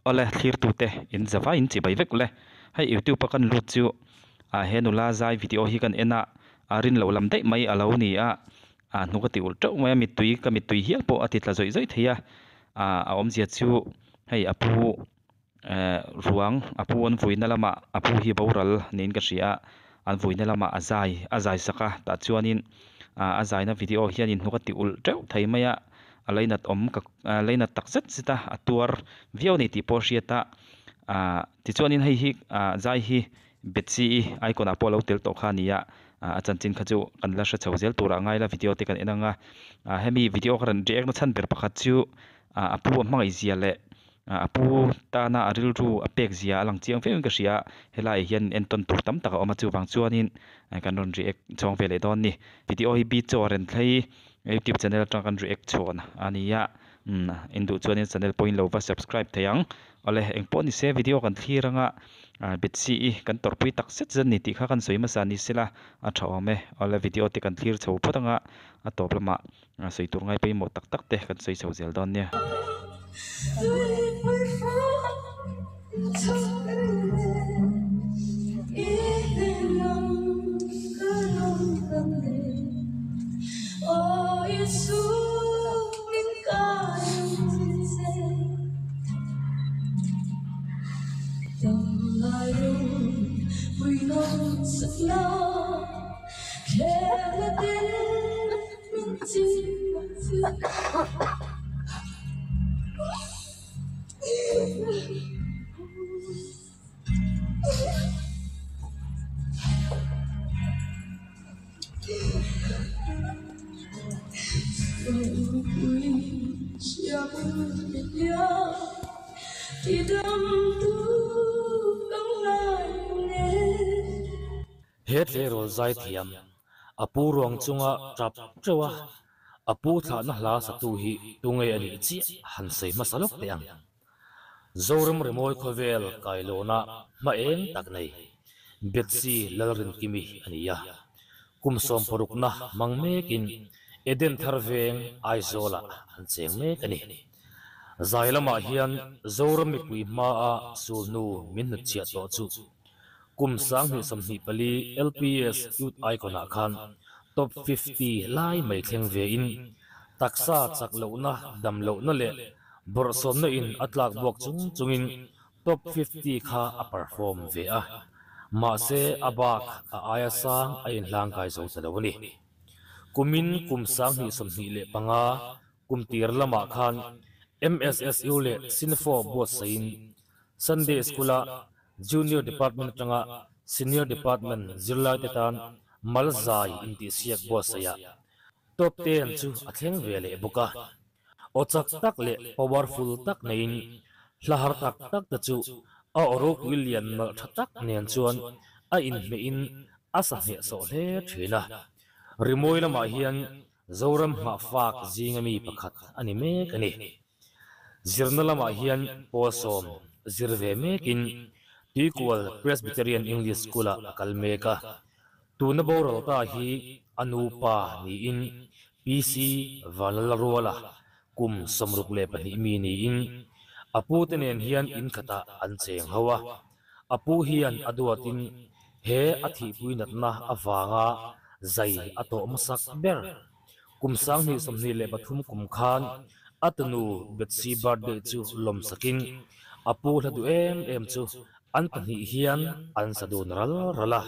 Awle thlirtute in zavai in chibai vek ule. Hei youtube a kan lut chu ah he nula zai video hi kan en a, a rin loh lam daih mai a lo ni a, ah hnuk a ti ulh teuh mai a mittui ka mittui hial pawh a ti tla zawih zawih thei a, ah a awmzia chu hei a pu eh ruang a pu an vuina lamah a pu hi boral niin ka hria a, an vuina lamah a zai a zai sak a tah chuanin ah a zaina video hianin hnuk a ti ulh teuh thei mai a. A lainat awm ka lainat tak zet zet a, a tuar viau a ni tih pawh a hriat a, ah tichuanin hei hi ah zai hi Bethsy-i icon ah pawh a lo tel tawh kha a ni a, ah a chanchin kha chu kan la hre chho zel turah ngai la video te kan en ang a, ah hemi video ka rawn react na chhan ber pakhat chu ah a pu a hmangaih zia leh ah a pu tana a rilru a pek zia a lang chiang viauin ka hria a, helaiah hian entawn tur tam tak a awm a chuvang chuanin kan rawn react chhawng ve leh dawn a ni. Video hi Bichaw a ren thlei. Youtube channel atang kan react chhuan a ni a umm in duh chuanin channel pawhin lo va subscribe thei ang awle engpawh ni se video kan thlir anga ah Bethsy i kan tawrhpui tak zet zet a ni tih kha kan sawi hmasa ni sela a tha awm e awle video te kan thlir chho phawt anga a tawp lamah sawi tur ngai pawimawh tak tak te kan sawi chho zel dawn nia. He tleirawl zaithiam a pu ruang chunga tap teuh a, a pu thlahna hla satu hi tunge a nih chiah han sawi hmasa lawk teh ang. Zoram rimawi khawvel kailawna hma eng tak nei Bethsy Lalrinkimi a ni a, kum sawmparukna hmang mekin Eden thar veng Aizawlah an cheng mek a ni. Zai lamah hian Zoram mipui hmaa sulhnu min hnutchhiah tawh chu Kum 2024 LPS Youth Icon-ah khan Top 50 lai mai thleng vein taksa chak lohna, dam lohna leh bawrhsawmna in a tlak buak chung chungin Top 50 kha a perform ve a, mahse a bak a aia sang a inhlangkai zo ta lo a ni. Kumin kum 2025 kum tir lamah khan MSSU leh Sinfo buatsaihin Sunday School-a Junior Department atanga Senior Department zirlaite tan Malzai intihsiak buatsaihah Top 10 chu a thleng ve leh bawk a. Aw chak tak leh powerful tak neiin hla har tak tak te chu a aw ropui lian nalh tha tak nen chuan a inhmehin a sa hnehsawh hle thin a. Rimawi lamah hian Zoram nghahfak zinga mi pakhat a ni mek a ni. Zirna lamah hian pawl sawm zir ve mekin Tuikual Presbyterian English School-ah a kal mek a. Tuna boral ta hi a nupa niin PC Vanlalruala kum 62 mi niin a pute nen hian in khatah an cheng ho a. A pu hian a duatin he a thihpui natna avanga zai a tawh hmasak ber. Kum 2023 kum khan a tunu Bethsy birthday chu lawm sakin a pu hla duh em em chu an pahnih hian an sa dun ral ral a.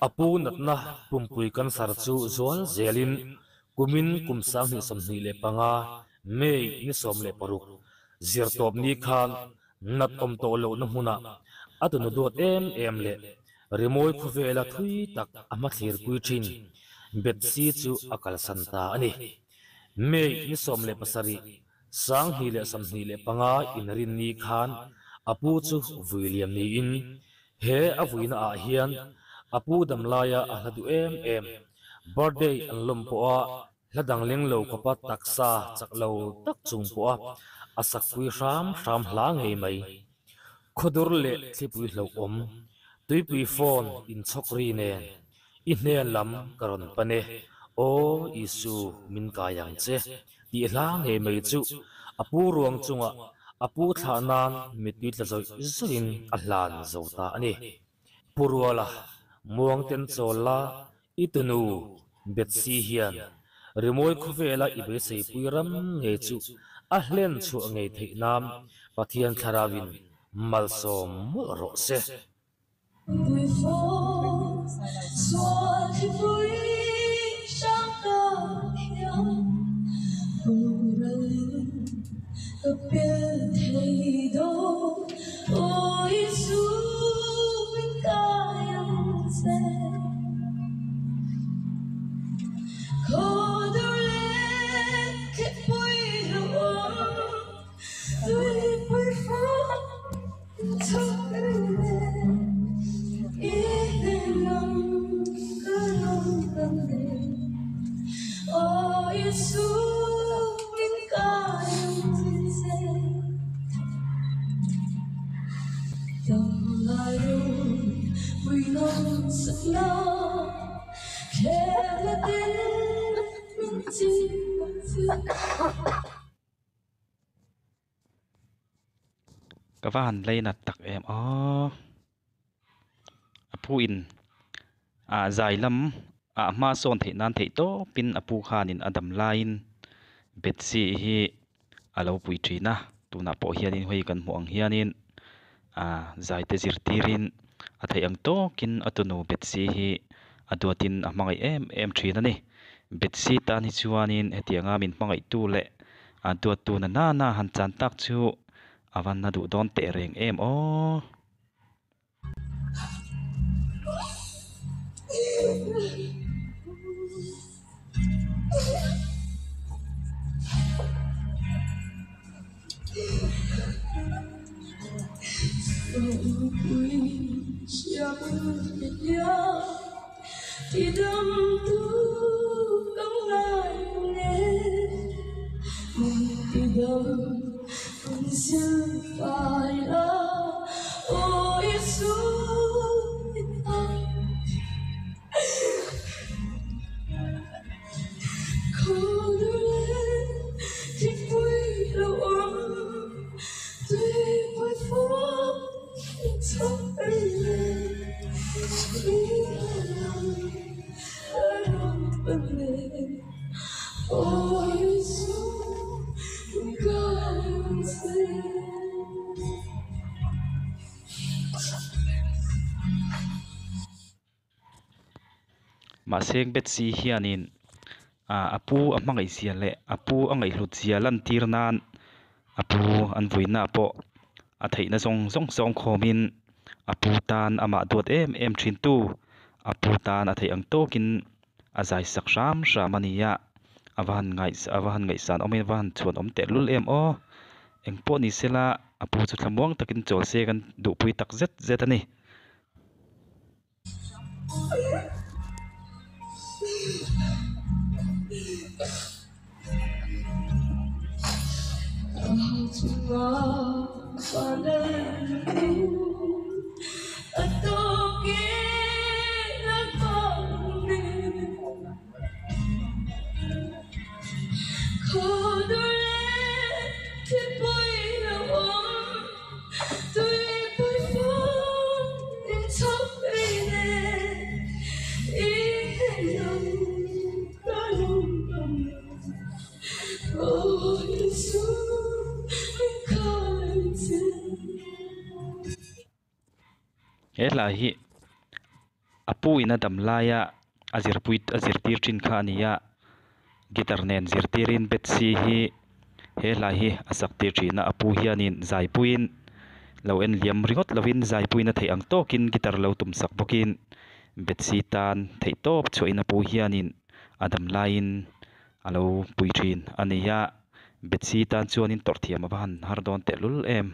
A pu natna pumpui cancer chu zual zelin kumin kum 2025 May ni 16 zirtawp ni khan nat awm tawh lohna hmunah a tunu duat em em leh rimawi khawvela thui tak a hmathlirpui thin Bethsy chu a kalsan ta a ni. May ni 17, 2025 inrinni khan a pu chu vui liam niin he a vuina ah hian a pu damlaia a hla duh em em birthday an lawm pawha hla dang leng lo khawpa taksa chak lo tak chung pawha a sakpui hram hram hla ngei mai. Khawdur leh thlipui hlauhawm, tuipui phone inchhawk ri nen i hnen lam ka rawn pan e, Aw Isu min kai ang che tih hla ngei mai chu a pu ruang chungah a pu thlah nan mittui tla zawih zawihin a hlan zo ta a ni. Pu Ruala, Muangten chawl la i tunu Bethsy hian rimawi khawvela i beiseipui ram ngei chu a hlen chhuah ngei theih nan Pathian thlarauin malsawm mawlh rawh se. Ka va han lei nat tak em aw. A pu in ah zai lam ah hma sawn theih nan theih tawpin a pu khanin a dam laiin Bethsy hi a lo pui thin a tunah pawh hianin hei kan hmuh ang hianin ah zai te zirtirin a theih ang tawkin a tunu Bethsy hi a duatin a hmangaih em em thin a ni. Bethsy tan hi chuanin hetianga min hmangaihtu leh a duattu na nana han chan tak chu a van na duh dawn teh reng em aw. Mahse Bethsy hianin a pu a hmangaih zia leh a pu a ngaihhlut zia lan tir nan a pu an vuina pawh a theihna zawng zawng zawng khawmin a pu tan amah duat em em thin tu a pu tan a theih ang tawkin a zai sak hram hram a ni a a va han ngaih a va han ngaihsan awmin a va han chhuan awm tehlul em aw engpawh ni sela a pu chu thlamuang takin chawl se kan duhpui tak zet zet a ni. He hla hi a pu in a dam laia a zirpui a zirtir thin kha a ni a guitar nen zirtirin Bethsy hi he hla hi a sak tir thin a a pu hianin zaipuiin lo en liam ringawt lovin zaipuiin a theih ang tawkin guitar lo tum sak bawkin Bethsy tan theih tawp chhuahin a pu hianin a dam laiin a lo pui thin a ni a Bethsy tan chuanin tawrh thiam a va han har dawn tehlul em.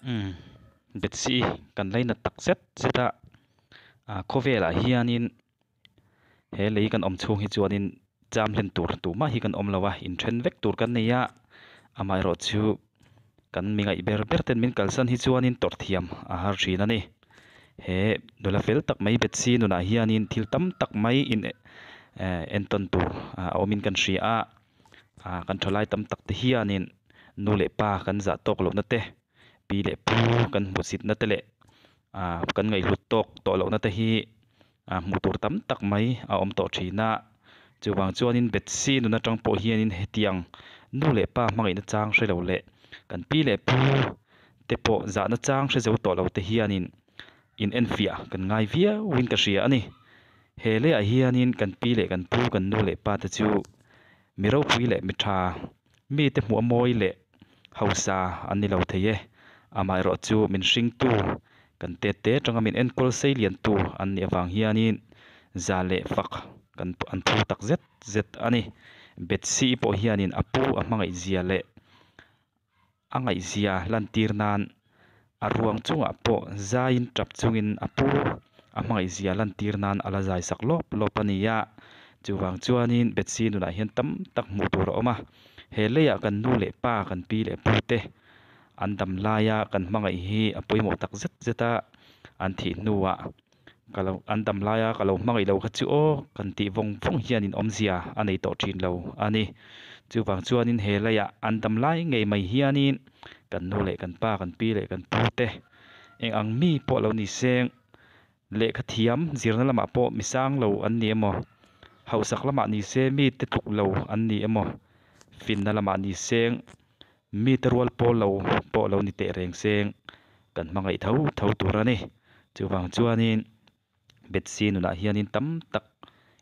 Umm Bethsy kan lainat tak zet zet a ah khawvelah hianin he lei kan awm chhung hi chuanin cham hlen tur tumah hi kan awm lo a inthen vek tur kan nei a amaherawh chu kan mi ngaih ber ber ten min kalsan hi chuanin tawrh thiam a har thin a ni he nula fel tak mai Bethsy nunah hianin thil tam tak mai in eh entawn tur a awmin kan hria a. Ah kan thalai tam tak te hianin nu leh pa kan zah tawk lohna te pi leh pu kan hmuhsitna te leh ah kan ngaihhlut tawk tawh lohna te hi ah hmuh tur tam tak mai a awm tawh thin a chuvang chuanin Bethsy nun atang pawh hianin hetiang nu leh pa hmangaihna chang hre lo leh kan pi leh pu te pawh zahna chang hre zo tawh lo te hianin in enfiah kan ngai viauin ka hria a ni. He leiah hianin kan pi leh kan pu kan nu leh pa te chu mi ropui leh mi tha, mite hmuh a mawi leh hausa an ni lo thei e. Amaherawh chu min hringtu, kan tet te atanga min enkawl sei liantu an nih avang hianin za leh fak kan an phu tak zet zet a ni. Bethsy pawh hianin a pu a hmangaih zia leh A ngaihzia lantir nan a ruang chungah pawh zaiin tap chungin a pu a hmangaihzia lantir nan a la zai sak lawp lawp a ni a. Chuvang chuanin Bethsy nunah hian tam tak hmuh tur a awm a. He leiah kan nu leh pa, kan pi leh pu te an dam laia kan hmangaih hi a pawimawh tak zet zet a, an thih hnuah Ka lo an dam laia ka lo hmangaih lo kha chu aw kan tih vawng vawng hianin awmzia a nei tawh thin lo a ni. Chuvang chuanin he leiah an dam lai ngei mai hianin kan nu leh kan pa kan pi leh kan pu te eng ang mi pawh lo ni seng lehkha thiam zirna lamah pawh mi sang lo an ni emaw hausak lamah ni se mite tluk lo an ni emaw finna lamah ni seng Mite rual pawl lo pawh lo ni teh reng seng kan hmangaih tho tho tur a ni. Chuvang chuanin Bethsy nunah hianin tam tak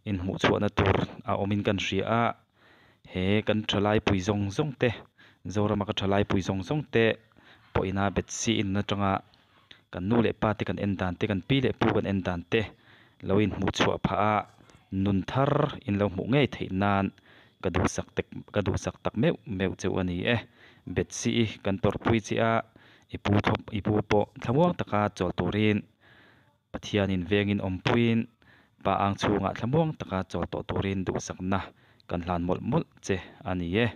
inhmuh chhuahna tur a awmin kan hria a, he kan thalaipui zawng zawng te, Zorama ka thalaipui zawng zawng te pawhina Bethsy in atanga kan nu leh pa te kan en dan te, kan pi leh pu kan en dan te lo inhmuh chhuah phah a, nun thar in lo hmuh ngei theih nan ka duhsak tek ka duhsak tak meuh meuh cheu a ni e. Bethsy i kan tawrhpui che a, i pu thawp i pu pawh thlamuang taka chawl turin Pathianin vengin awmpuiin pa ang chhungah thlamuang taka chawl tawh turin duhsakna kan hlan mawlh mawlh che a ni e.